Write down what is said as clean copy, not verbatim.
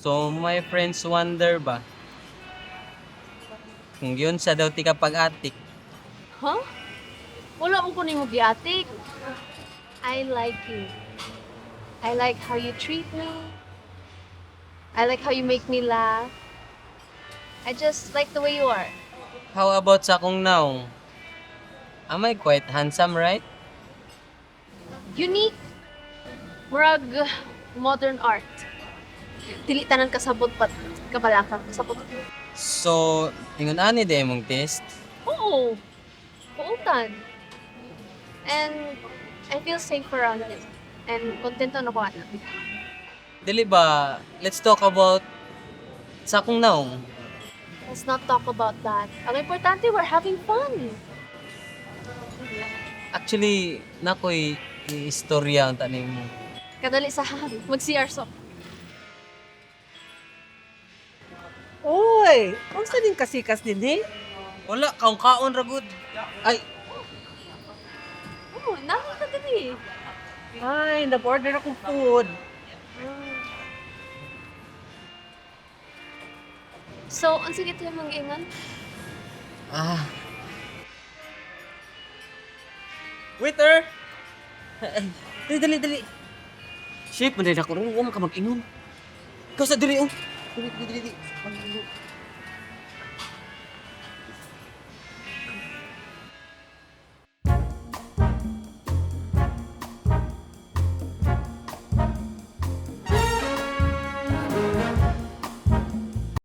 So, my friends wonder ba? Kung yun sa daw ti ka pag-atik. Huh? Wala mo ko nimo giatik. I like you. I like how you treat me. I like how you make me laugh. I just like the way you are. How about sa akong naong? Am I quite handsome, right? Unique. Murag modern art. Dili tanan kasabot pat kabalaka kasabot. So, ingon ani di imong taste? Oo. Buutan. And I feel safe around you. And kontento na ko ana. Dili ba, let's talk about sa akong naong. Let's not talk about that. Ang importante, we're having fun. Actually, nakoy istorya ang tanim mo. Kadali sa mag-CR so. Oy, unsa din kasikas dinhi? Wala, kaong kaon ragud. Ay, Oo, nakita din eh. Ay, nag-order akong food. So, ang sige tayo mag-ingan? Ah. Waiter! Ay, dali, dali, dali. Shit, manday na ko. Huwag ka mag-ingon. Ikaw sa dili, oh. Dali, dali, dali.